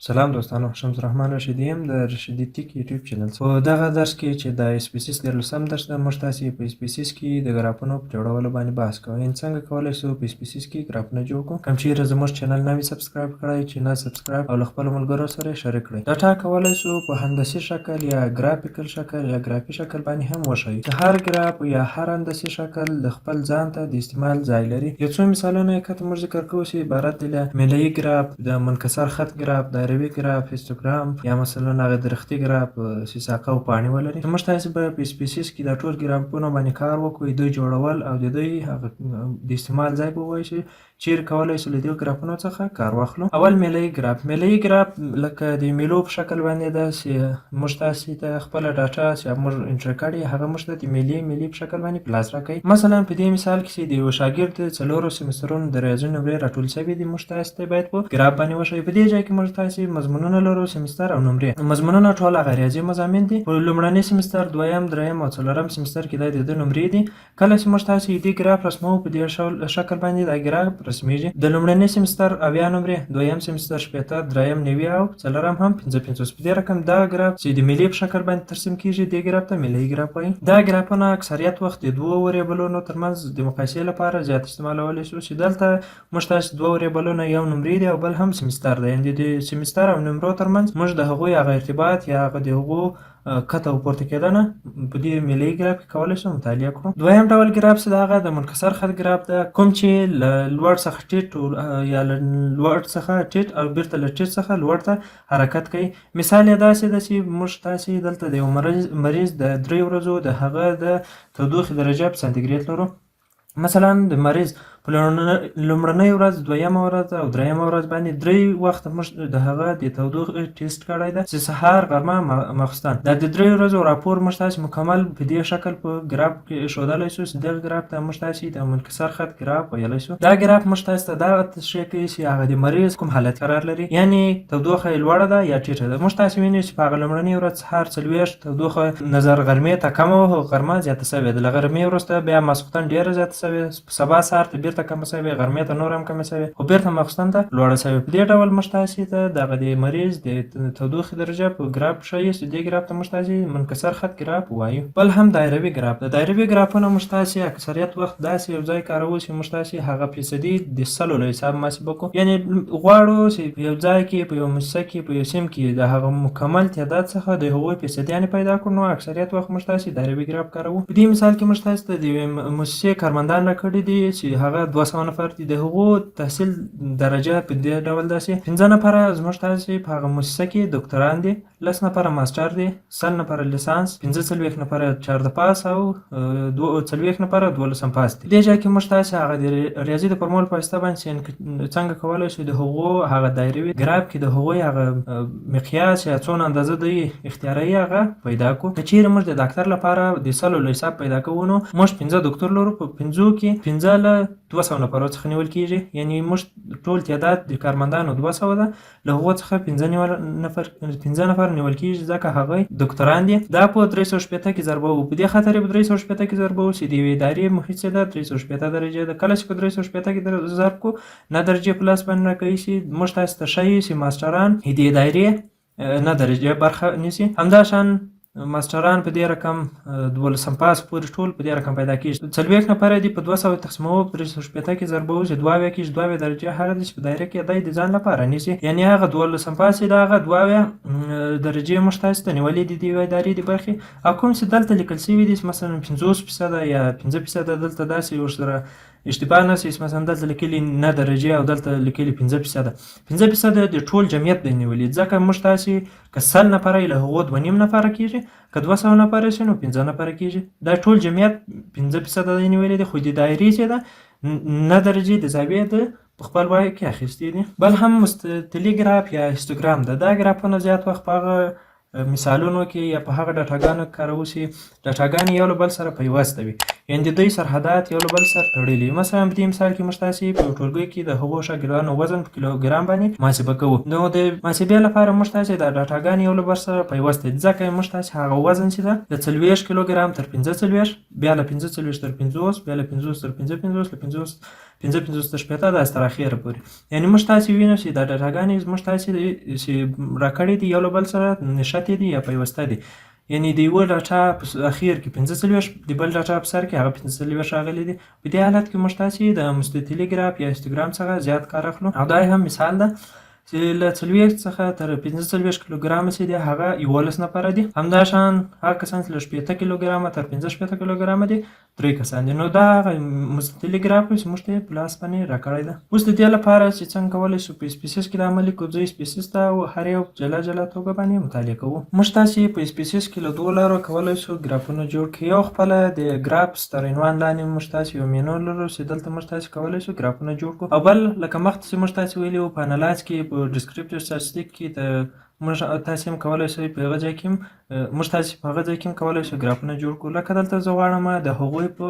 سلام دوستانو، شمس الرحمن رشیدي یم د رشیدي ټیک یوټیوب چینل. په دغه درس کې چې د SPSS 13 درس ده، موږ تاسې په SPSS کې د ګرافونو په جوړولو باندې بحث کوو، یعنې څنګه کولی شو په SPSS کې ګرافونه جوړ کړو. کوم چیرې زموږ چینل نوی subscribe کړئ، چینل subscribe او له خپلو ملګرو سره شریک کړئ. ډاټا کولی شو په هندسي شکل یا graphical شکل یا ګرافي شکل باندې هم وښیو، چې هر ګراف یا هر هندسي شکل د خپل ځان ته د استعمال ځای لري. یو څو مثالونه یې کته موږ ذکر کوو چې عبارت دي له میله ګراف، د منکسر خط ګراف، دایروي ګراف، هیستوګرام یا مثلا هغه درختي ګراف چې ساقه او پاڼې ولري. موږ تاسې به په SPSS کې دا ټول ګرافونه باندې کار وکړو، دوی جوړول او د دوی هغه د استعمال ځای به ووایو چې چیرې کولی شو له دې ګرافونو څخه کار واخلو. اول میله ګراف. میله ګراف لکه د میلو په شکل باندې ده چې موږ تاسې ته خپله ډاټا چې موږ enter کړې، هغه موږ ته د میلې میلې په شکل باندې په لاس راکوي. مثلا په دې مثال کې چې د یو شاګرد څلورو سمسترونو د ریاضي نمرې راټول شوي دي، موږ تاسې ته باید په ګراف باندې وښیو. په دې ځای کې موږ تاسې مضمونونه لرو، سمستر او نمرې. مضمونونه ټول هغه ریاضي مضامین دي. په لومړني سمستر، دویم، دریم او څلورم سمستر کې دا د ده نمرې دي. کله چې موږ تاسې دې ګراف رسموو، په دې شکل باندې دا ګراف رسمیږي. د لومړني سمستر 70 نمرې، دویم سمستر 60، دریم 90 او څلورم هم 55. په دې رقم دا ګراف چې د میلې په شکل باندې ترسیم کیږي، دې ګراف ته میله ګراف وایي. دا ګرافونه اکثریت وخت د دوو variable ونو ترمنځ د مقایسې لپاره زیات استعمالولی شو، چې دلته موږ تاسې دوه variable ونه، یو نمرې دي او بل هم سمستر دی، یعنې د سمستر او نمرو ترمنځ موږ د هغوی هغه ارتباط یا هغه د هغو کته او پورته کېدنه په دې میله ګراف کې کولی شو مطالعه کړو. دویم ډول ګراف چې د هغه د منکسر خط ګراف ده، کوم چې له لوړ څخه ټیټ یا له لوړ څخه ټیټ او بیرته له ټیټ څخه لوړ ته حرکت کوي. مثال یې داسې ده چې موږ تاسې دلته د یو مریض د 3 ورځو د هغه د تودوخې درجه په سانتیګریډ لرو. مثلا د مریض په لومړنۍ ورځ، دویمه ورځ او دریمه ورځ باندې درې وخت موږ د هغه د تودوخې ټیسټ کړی ده، چې سهار، غرمه، ماخستن. دا د 3 ورځو راپور موږ تاسې مکمل په دې شکل په ګراف کې ښودلی شو، چې دغه ګراف ته موږ تاسې د منکسر خط ګراف ویلی شو. دا ګراف موږ تاسې ته دا تشریح کوي چې هغه د مریض کوم حالت قرار لري، یعنې تودوخه یې لوړه ده یا ټیټه ده. موږ تاسې وینو چې په هغه لومړنۍ ورځ سهار 40 تودوخه نظر غرمې ته کمه وه، خو غرمه زیاته شوې ده. له غرمې وروسته بیا ماسخوتن ډېره زیاته شوې، سبا سهار ته بیرته کمه شوې، غرمې ته نور هم کمه شوې، خو بیرته ماخستن ته لوړه شوې. په دې ډول موږ تاسې ته دغه د مریض د تودوخې درجه په ګراف ښیي، چې دې ګراف ته موږ تاسې منکسر خط ګراف وایو. بل هم دایروي ګراف ده. دایروي ګرافونه موږ تاسې اکثریت وخت داسې یو ځای کاروو چې موږ تاسې هغه فیصدي د سلو له حساب محاسبه کړو، یعنې غواړو چې په یو ځای کې، په یو موسسه کې، په یو سیم کې د هغه مکمل تعداد څخه د هغوی فیصدیانې پیدا کړو، نو اکثریت وخت موږ تاسې دایروي ګراف کاروو. په دې مثال کې موږ تاسې ته د یوې موسسې کارمندان راکړي دي چې هغه 200 نفر دي. د هغو تحصیل درجه په دې ډول ده چې 5 نفره زموږ تاسې په هغه موسسه کې دکتوران دي، 10 نفره ماسټر دي، 100 نفره لیسانس، 45 نفره 14 پاس او 40 نفره 12 پاس دي. دې ځای کې موږ تاسې هغه د ریاضي د فرمول په واسطه باندې څنګه کولی شو د هغو هغه دایروي ګراف کې د هغوی هغه مقیاس یا څونه اندازه دوی اختیاروي هغه پیدا کړو. که چیرې موږ د داکتر لپاره د سلو له حساب پیدا کوو، نو موږ 5 دکتور لرو، په 5 کې 5 له 200 نفرو څخه نیول کیږي، یعنې موږ ټول تعداد د کارمندانو 200 ده، له هغو څخه 5 نفر نیول کیږي، ځکه هغوی دکتوران دي. دا په 360 کې ضربوو، په دې خاطر یې په 360 کې ضربوو چې د یوې ادارې محیط چې ده 360 درجې ده. کله چې په 360 کې ضرب کړو، نه درجې په لاس باندې راکوي، چې موږ تاسې ته ښیي چې ماسټران د ادارې نه درجې برخه نیسي. همداشان ماسټران په دې رقم 12 پاس پورې ټول په دې رقم پیدا کیږي. 40 نفره دي، په 200 تقسیموو، په 360 کې ضربوو چې 72 کېږي. 72 درجې هغه دي چې په دایره کې دی د ځان لپاره نیسي، یعنې هغه 12 پاس د هغه 72 درجې موږ تاسې ته نیولې دي د یوې ادارې د برخې. او کوم چې دلته لیکل شوي دي، مثلا 50% یا 5%، دلته داسې ورسره اشتباه نه شي. مثلا دلته لیکلي نه درجې او دلته لیکلي 5%، 5% د ټول جمعیت دی نیولي، ځکه موږ تاسې که 100 نفره یې، له هغو 2.5 نفره کېږي، که 200 نفره شي نو 5 نفره کېږي. دا ټول جمعیت 5% دی نیولي دي، خو د دایرې چې ده نه درجې د زاویې د په خپل وای کې اخیستې دي. بل هم مستطیلي ګراف یا هیستوګرام ده. دا ګرافونه زیات وخت په هغه مثالونو کې یا په هغه ډاټاګانو کې کاروو چې ډاټاګانې یو له بل سره پیوسته وي، یعنې د دوی سرحدات یو له بل سره تړلي وي. مثلا په دې مثال کې موږ تاسې په یو ټولګي کې د هغو شاګردانو وزن په کیلوګرام باندې محاسبه کوو، نو د محاسبې لپاره موږ تاسې دا ډاټاګانې یو له بل سره پیوسته دي، ځکه موږ تاسې هغه وزن چې ده له 40 کیلوګرام تر 45، بیا له 45 تر 50، بیا له 50 تر 55، له 50 55 تر 60 داسې تر اخره پورې. یعنې موږ تاسې وینو چې دا ډاټاګانې زموږ تاسې چې راکړې دي یو له بل سره نښتې دي یا پیوسته دي. یعنې د یوه ډاټا په اخر کې 45، د بل ډاټا په سر کې هغه 45 راغلي دي. په دې حالت کې موږ تاسې د مستطیلي ګراف یا هستوګرام څخه زیات کار اخلو. او دا هم مثال ده چې له 40 څخه تر 45 کیلوګرامه چې دي هغه 11 نفره دي. همداشان هغه کسان چې له 60 کیلوګرامه تر 65 کیلوګرامه دي 3 کسان دي. نو دا هغه مستطیلي ګراف چې موږ ته یې په لاس باندې راکړی ده. اوس د دې لپاره چې څنګه کولی شو په SPSS کې د عملي کړو، زه SPSS ته هر یو جلا جلا توګه باندې مطالعه کوو. موږ تاسې په SPSS کې له دوو لارو کولی شو ګرافونه جوړ کړو. یو خپله د graphs تر عنوان لاندې موږ تاسې یو مینو لرو چې دلته موږ تاسې کولی شو ګرافونه جوړ کړو، او بل لکه مخکې چې موږ تاسې ویلي وو په analyze کې په descriptive statistic کې د موږ تاسې هم کولی شئ په هغه ځای کې هم موږ تاسې په هغه ځای کې هم کولی شو ګرافونه جوړ کړو. لکه دلته زه غواړم د هغوی په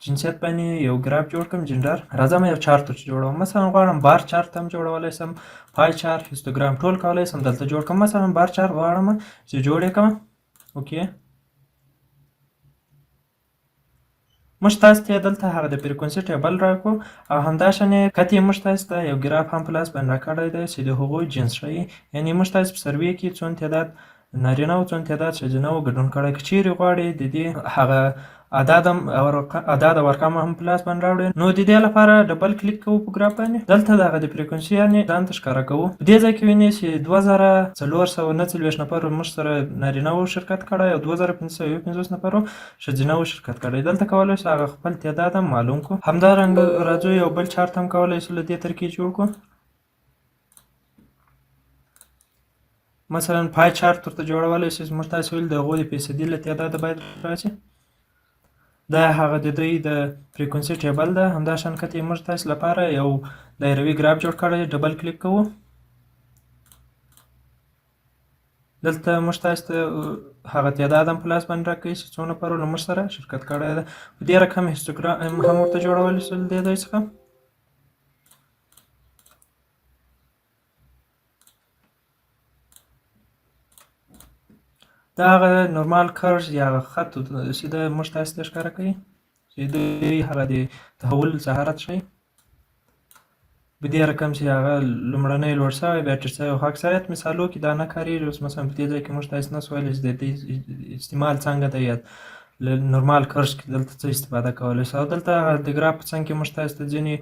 جنسیت باندې یو ګراف جوړ کړم، gender. راځم یو چارت ورته جوړوم. مثلا غواړم bar chart هم جوړولی شم، pie chart، histogram ټول کولی شم دلته جوړ کړم. مثلا bar chart غواړم چې جوړ یې کړم. okay، موږ تاسو ته دلته هغه د frequency table راکړو، او همداشان یې کتې موږ تاسو ته یو ګراف هم په لاس باندې راکړی دی چې د هغوی جنس ښیي. یعنې موږ تاسو په سروې کې څون تعداد نارینه او څون تعداد ښځینه وو ګډون کړی. که چیرې غواړي د دې هغه اعداد او ارقام هم په لاس باندې راوړي، نو د دې لپاره double click کوو په ګراف باندې. دلته دغه د frequency یعنې ځان ته ښکاره کوو. په دې ځای کې وینئ چې 2449 نفرو موږ سره نارینه وو شرکت کړی او 2551 نفرو ښځینه وو شرکت کړی. دلته کولی شو هغه خپل تعداد هم معلوم کړو. همدارنګه راځو یو بل چارت هم کولی شو له دې طریقې جوړ کړو. مثلا pie chart ورته جوړولی شو چې موږ تاسې ویل د هغو د فیصدي له تعداده باید راشي. دا هغه د دوی د frequency table ده. همداشان کتې موږ تاسې لپاره یو دایروي ګراف جوړ کړی، double click کوو. دلته موږ تاسې ته هغه تعداد هم په لاس باندې راکوي چې څو نفرو له موږ سره شرکت کړی ده. په دې رقم هستوګرام هم ورته جوړولی شو له دې ځای څخه. دا هغه normal curve یا هغه خط چې دا موږ تاسې ته ښکاره کوي چې دوی هغه د تحول سهارت ښیي. په دې رقم چې هغه لومړنی لوړ شوی بیا ټیټ شوی، خو اکثریت مثالو کې دا نه کارېږي. اوس مثلا په دې ځای کې موږ تاسې نه شو ویلی چې د دې استعمال څنګه دی یا له normal curve کې دلته څه استفاده کولی شو. او دلته هغه د ګراف په څنګ کې موږ تاسې ته ځینې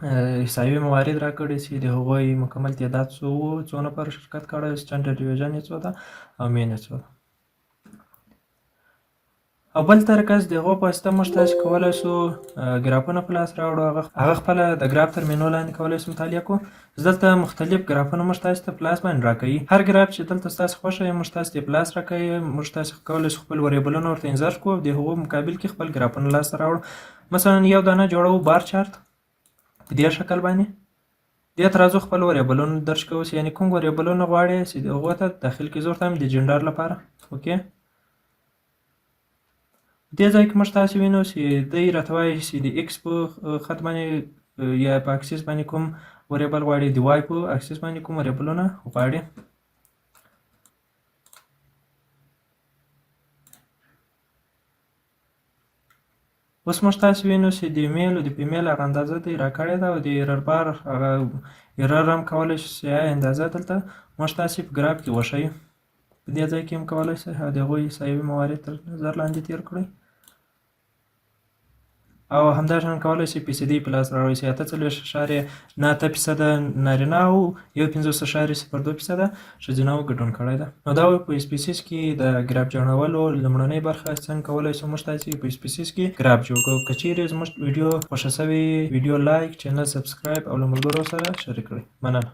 احصایوي موارد راکړي چې د هغوی مکمل تعداد څو وو، څو نفرو شرکت کړی، standard deviation یې څو ده او mean یې څو ده. او بل طریقه د هغو په واسطه موږ تاسې کولی شو ګرافونه په لاس راوړو. هغه خپله د ګراف تر مینو لاندې کولی شو مطالعه کړو. دلته مختلف ګرافونه موږ تاسې ته په لاس باندې راکوي. هر ګراف چې دلته ستاسې خوښه وي موږ تاسې ته په لاس راکوي. موږ تاسې کولی شو خپل variable ونه ورته insert کړو او د هغو مقابل کې خپل ګرافونه لاسته راوړو. مثلا یو دانه جوړوو bar chart په دې شکل باندې. دې ته راځو خپل variable ونه درج کوو چې یعنې کوم variable ونه غواړي چې هغو ته داخل کړي. زه ورته هم د gender لپاره. okay، دې ځای کې موږ تاسې وینو چې دی راته وایي چې د X په خط باندې یا په axis باندې کوم variable غواړي، د Y په axis باندې کوم variable ونه غواړي. اوس موږ تاسې وینو چې د male او د female هغه اندازه دی راکړې ده او د error bar هغه error هم کولی شو چې اندازه دلته موږ تاسې په ګراف کې وښیو. په دې ځای کې هم کولی شئ د هغوی احصایوي موارد تر نظر لاندې تېر کړئ. او همداشان کولی شئ فیصدي په لاس راوړئ چې 48.98% نارینه او 51.02% ښځینه وو ګډون کړی ده. نو دا په SPSS کې د ګراف جوړولو لومړنۍ برخه څنګه کولی شو موږ تاسې په SPSS کې ګراف جوړ کړو. که چیرې زموږ ویډیو خوښه شوې، ویډیو like، channel subscribe او له ملګرو سره شریک کړئ. مننه.